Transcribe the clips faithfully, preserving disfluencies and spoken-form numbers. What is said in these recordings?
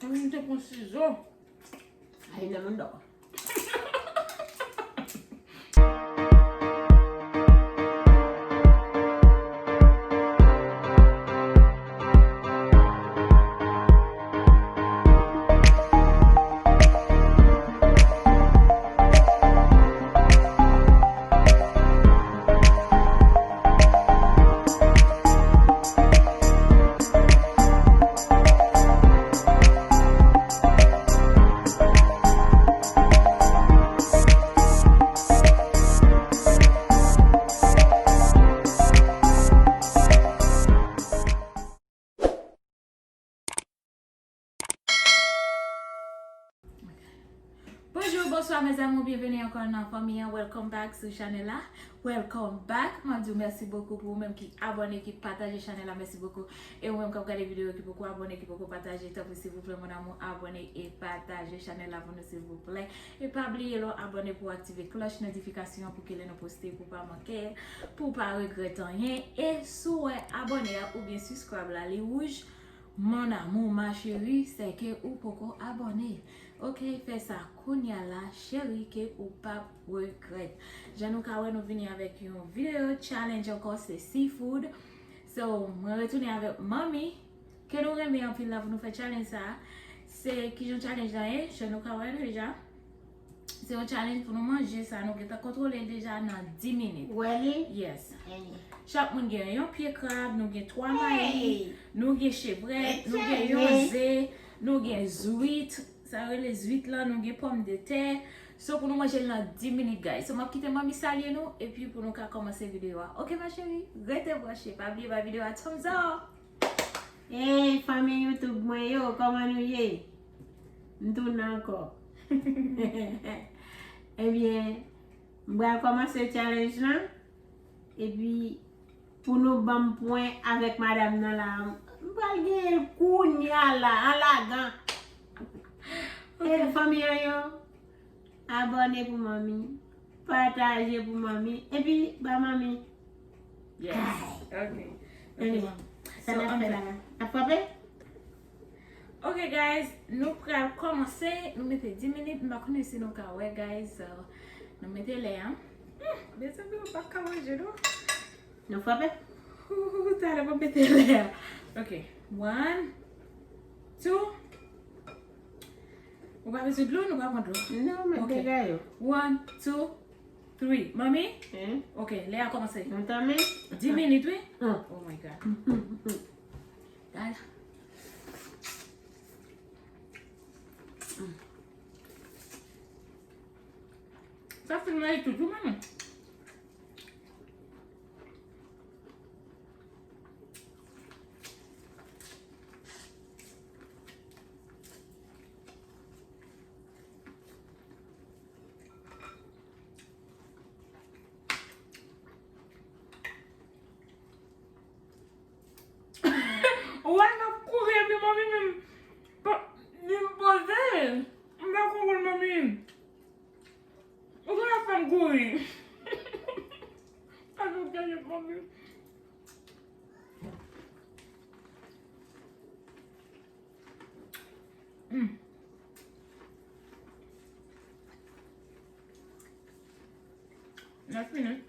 Mwen te pran sizo. Ay, nan moun dò. Bonjou, bonswa, mes amours, byenveni ankò nan fanmi an. Welcome back sou chanèl la. Welcome back. M ap di w mèsi bokou pou ou menm ki abòne, ki pataje chanèl la. Mèsi bokou. E ou menm k ap gade videyo ki poko abòne, ki poko pataje, tanpri silvouplè, mon amour, abòne e pataje chanèl la pou nou silvouplè. E pa bliye lè w abòne pou w aktive klòch notifikasyon pou ke lè nou poste pou w pa manke, pou w pa regrèt anyen. E si w wè abòne a oubyen subscribe la li wouj, mon amour, ma chérie, se ke ou poko abòne. Ok, fè sa kounya la, cheri, ke ou p ap regrèt. Jan nou ka wè, nou vini avèk yon videyo challenge ankò, se seafood. So, mwen retounen avèk manmi, ke nou renmen anpil la pou nou fè challenge sa a. Se kijan challenge lan ye, jan nou ka wè l deja. Se yon challenge pou nou manje sa, nou gentan kontwole l deja nan dis minit. Really? Yes. Chak moun gen yon pye krab, nou gen twa mayi, nou gen chevrèt, nou gen yon ze, nou gen zwit, sa yo rele zwit lan, nou gen pòmdetè. So pou nou manje l nan dis minit, guys. So m ap kite manmi salye nou, epi pou nou ka kòmanse videyo a. Ok, ma chérie? Rete branche, pa bliye bay videyo a thumbs up! Hey, fanmi YouTube mwen yo, kòman nou ye? M tounen ankò. Ebyen, m pral kòmanse challenge lan. Epi, pou nou ban m pwen avèk madanm nan la, m pral genyen l kounya la, an lagan. E fanmi an yo, abòne pou manmi, pataje pou manmi, epi ba manmi. Yes. Ok. Ok, manmi. Sa n ap fè la? N ap frape? Ok, guys, nou pral kòmanse. Nou mete dis minit. M pa konnen si nou ka wè, guys. So, nou mete lè a. Hmm, mezanmi, ou pa ka manje, non? Nou frape? Ouh, talè m ap mete lè a. Ok. One, two. Ou pa bezwen dlo, nou pa pran dlo. Non, men dega yo. One, two, three. Manmi? Ok, lè a kòmanse. Dis minit, wi. Oh my God. Guys. Sa fin manje tout, wi, manmi. Ou wè n ap kouri epi manmi menm pa, li poze. M pa konprann manmi. Ou konn ap fè m kouri. Ann nou gade manmi. Mm. Nèf minit.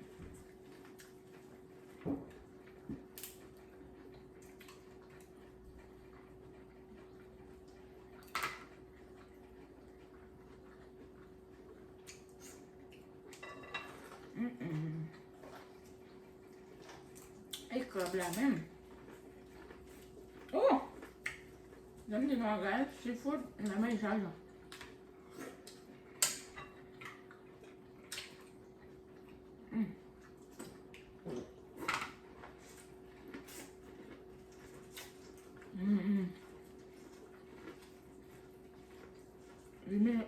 Mm-mm. E krab la menm. Oh! Jan m di nou an, guys, seafood, nan men sa jan. Mm. Mm, mm. Li men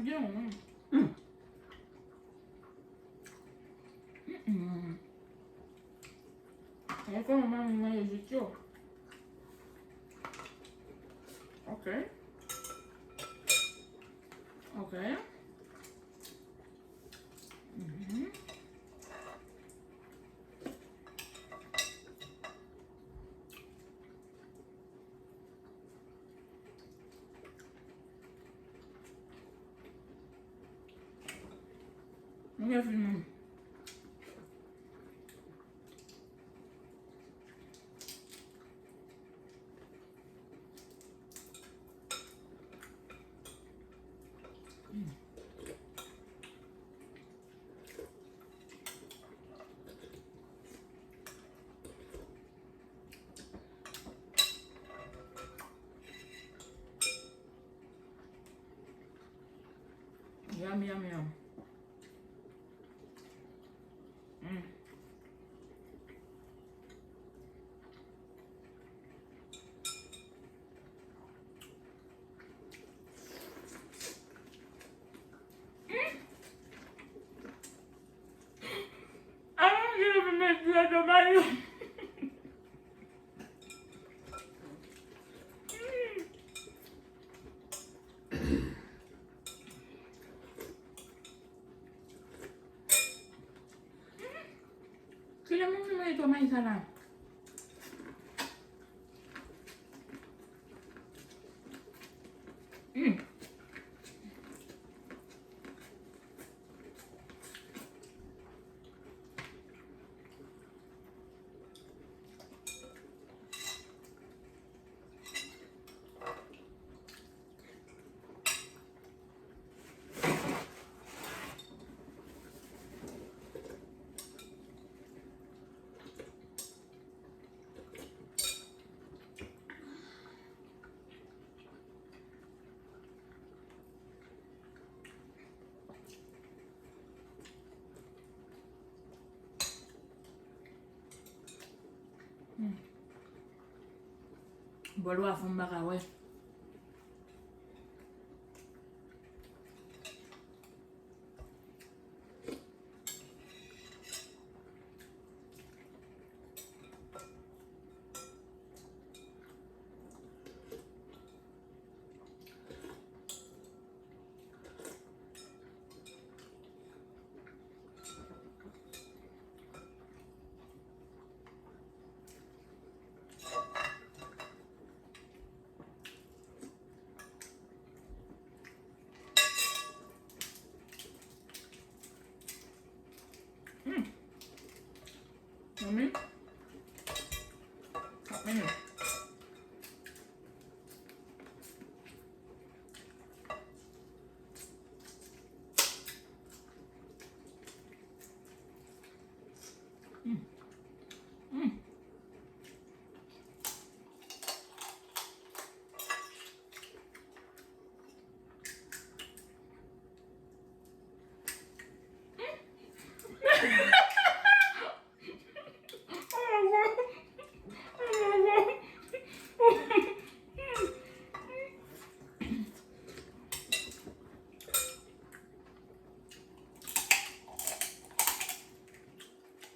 Byen, wi. Mm. Mm-mm. E kòman manmi manje jit yo? Ok. Ok. Mhm. Mwen gen fim. Yum, yum, yum. Mm. Mm. Ah, je vais mettre de mayo. Kilè moun mwen mete mayi sa la? Mm. Hmm. Bòl wa fon m pa ka wè. Hmm. Manmi. Ap mennen. Mm. Mm.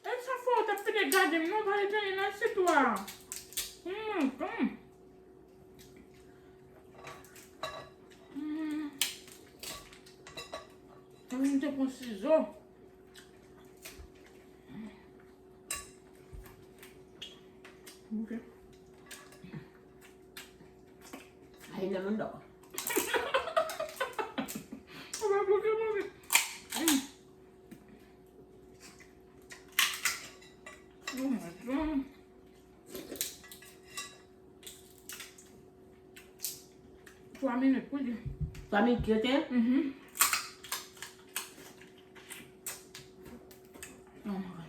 E sa fè w t ap fini gade m non, pa retene nan sit ou a. Mm, mm. Mm. Mwen te pran sizo. Ok. Ay, nan moun dò. Ou pa bloke mwen. Mm. Oh my God. Twa minit pou di. Twa minit ki rete? Mhm. Oh my God.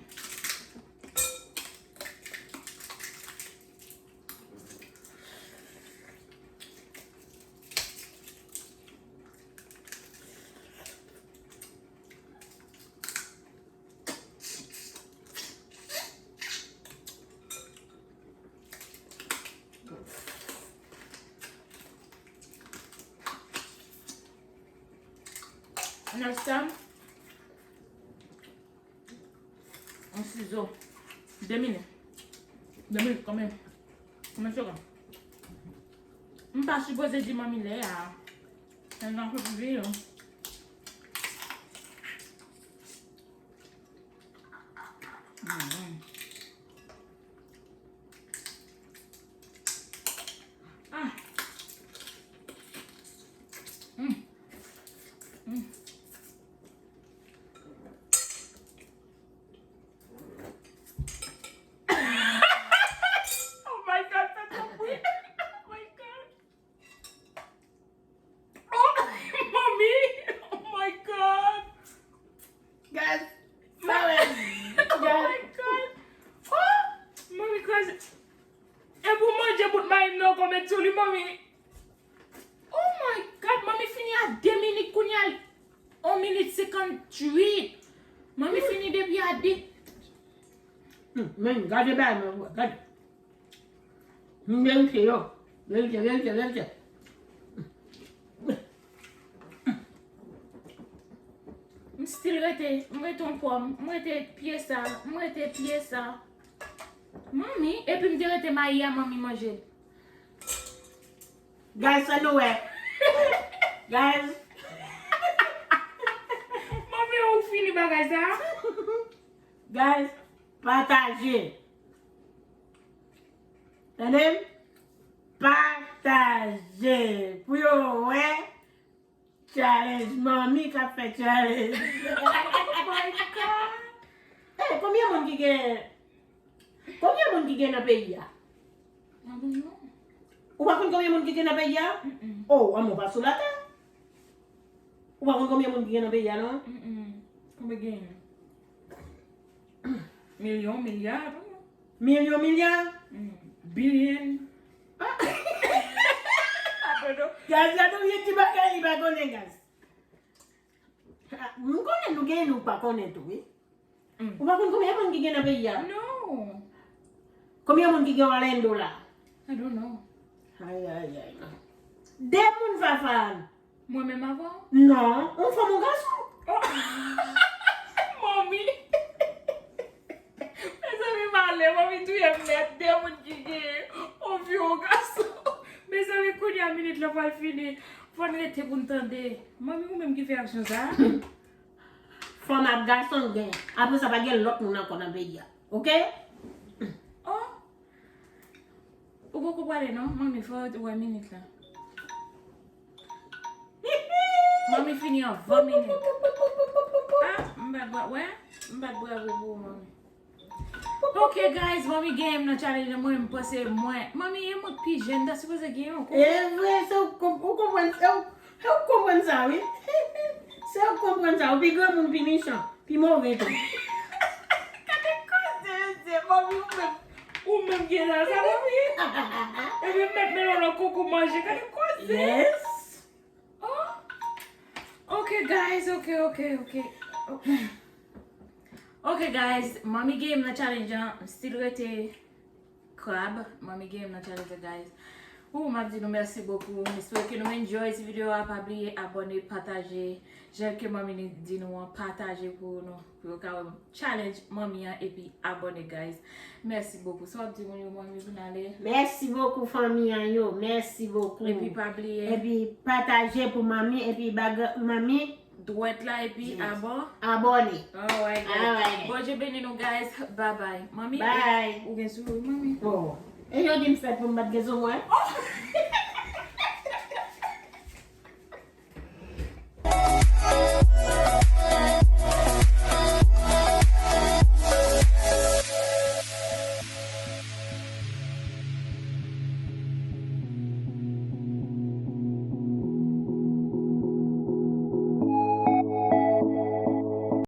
Next time, yon sizo. De minit. De minit, konbyen? Konbyen segonn? M pa sipoze di manmi lè a. Mwen nan fè pou vini. Ah. Mm. Mm. Oh my God, sa twò bri. Oh my God. Oh, manmi. Oh my God. Guys, sa wè. Oh my God. Oh, manmi kraze. E pou manje bout mayi m nan, kòmèt sou li, manmi. Oh my God, manmi fini a de minit kounye a. Yon minit senkantuit. Manmi fini depi a de. Hmm, men, gade bagay mwen, gade. M verifye yo. Verifye, verifye, verifye. M still rete, m rete yon pòm, m rete pye sa, m rete pye sa. Manmi, epi m te rete mayi a, manmi manje l. Guys, sa nou wè. Guys. Manmi, ou fini bagay sa? Guys, pataje. Tande m? Pataje. Pou yo wè. Challenge, manmi k ap fè challenge. Oh my God. Eh, konbyen moun ki gen, konbyen moun ki gen nan peyi a? I don't know. Ou pa konn konbyen moun ki gen nan peyi a? Mm-mm. Oh, anmò pa sou latè. Ou pa konn konbyen moun ki gen nan peyi a, non? Mm-mm. Konbyen gen? Milyon, milya, I don't know. Milyon, milya? Mm. Bilyon. Ah. I don't know. Gaz la, nou vye ti bagay, li pa konnen gaz. Ah, m konnen nou gen, nou pa konnen tou, wi. Mm. Ou pa konn konbyen moun ki gen nan peyi a? No. Konbyen moun ki gen Orlando la? I don't know. Ay, ay, ay. De moun, Fafan. Mwen menm avè w? Non, yon fanm, yon gason. Oh. Manmi. Mezanmi, malè, manmi touye m nèt. De moun ki gen yon fi, yon gason. Mezanmi, kounye a minit lan pral fini. Fò n rete pou n tande. Manmi, ou menm ki fè aksyon sa a? Fanm ak gason gen. Apre sa, pa gen lòt moun ankò nan peyi a. Oke? Oh! Ou poko prale non, manmi, fò w wè minit la. Manmi fini anvan minit. Ah, m bat bra, wè? M bat bravo pou ou, manmi. Ok, guys, manmi genyen m nan challenge la, mwen, m panse mwen. Manmi, e mwen k pi jèn, m ta sipoze genyen w. E vre, se ou k konp-, ou konprann, se ou, se ou k konprann sa, wi. Se ou k konprann sa, ou pi granmoun, pi mechan, pi move tou. Gade koze, mesye, manmi, ou menm. Ou menm gen nan sa, manmi. Epi m met melon nan koko manje. Gade koze. Yes. Oh. Ok, guys, ok, ok, ok. Oh. Ok, guys, manmi genyen m nan challenge an. M still rete krab. Manmi genyen m nan challenge an, guys. Ooh, m ap di nou mèsi bokou. M espere ke nou enjoy ti videyo a. Pa bliye abòne, pataje. Jan ke manmi di nou an, pataje pou nou. Pou yo ka wè challenge manmi an epi abòne, guys. Mèsi bokou. Sa w ap di moun yo, manmi, pou n ale? Mèsi bokou, fanmi an yo. Mèsi bokou. Epi pa bliye. Epi pataje pou manmi, epi baga-, manmi. Dwèt la, epi abò-, abòne. Alright, guys. Alright. Bondye beni nou, guys. Bye bye. Manmi, bye. Ou gen souri, manmi? Oh. E yo di m fèt pou m pa t gen souri, hein? Oh!